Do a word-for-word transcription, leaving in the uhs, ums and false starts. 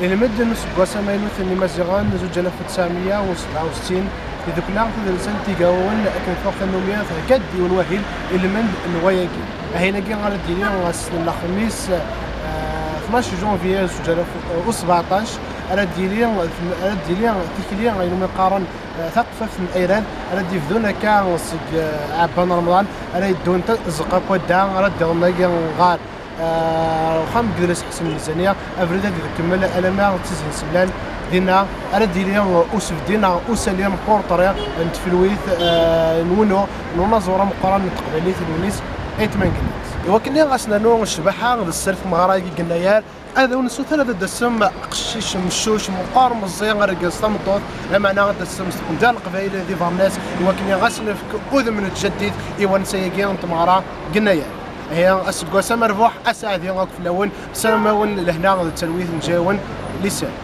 Ilmend n useggas amaynut n Imaziɣen zuǧ alaf u tesɛemya u sebɛa u settin, tidukla tadelsant Igawawen akken tuɣ tanumi thegga-d yiwen wahil ilmend n wayagi. Ahil-agi ara d-yili ass n lexmis, eh, tnac janvier zuǧ alaf u sbeɛṭac, ara d-yili, ara d-yili tikli ayen umi qqaren, eh, taqeffaft n Ayrad, ara d-yebdun akka seg, eh, ɛebban Remḍan, ara yeddunt ẓeqqa n wadda, ara d-yaḍen agi ɣer, eh, uxxam n yidles Ḥsen Mizani, abrid ad ikemmel alamma d tizi n Semlal. Dinna ara d-yili usebdi neɣ usali n portrait n tfelwit, eh, n wunu, n unaẓur ameqqran n teqbaylit, Lewnis Ayt Mengellat. Iwakken ad s-nernu ccbaḥa d sser tmeɣra-agi n Yennayer, ad wen-nessuter ad d-tasem aqcic meccuc, meqqar, meẓẓi, argaz, tameṭṭut, lameɛna ad d-tasem s tqendyar n Leqbayel d ibernas, iwakken ad s-nefk udem n tjaddit i wansa-agi n tmeɣra n Yennayer. Ihi, aseggas amerbuḥ, aseɛdi akk fell-awen, ssarameɣ-awen lehna d talwit n jayawen lisan.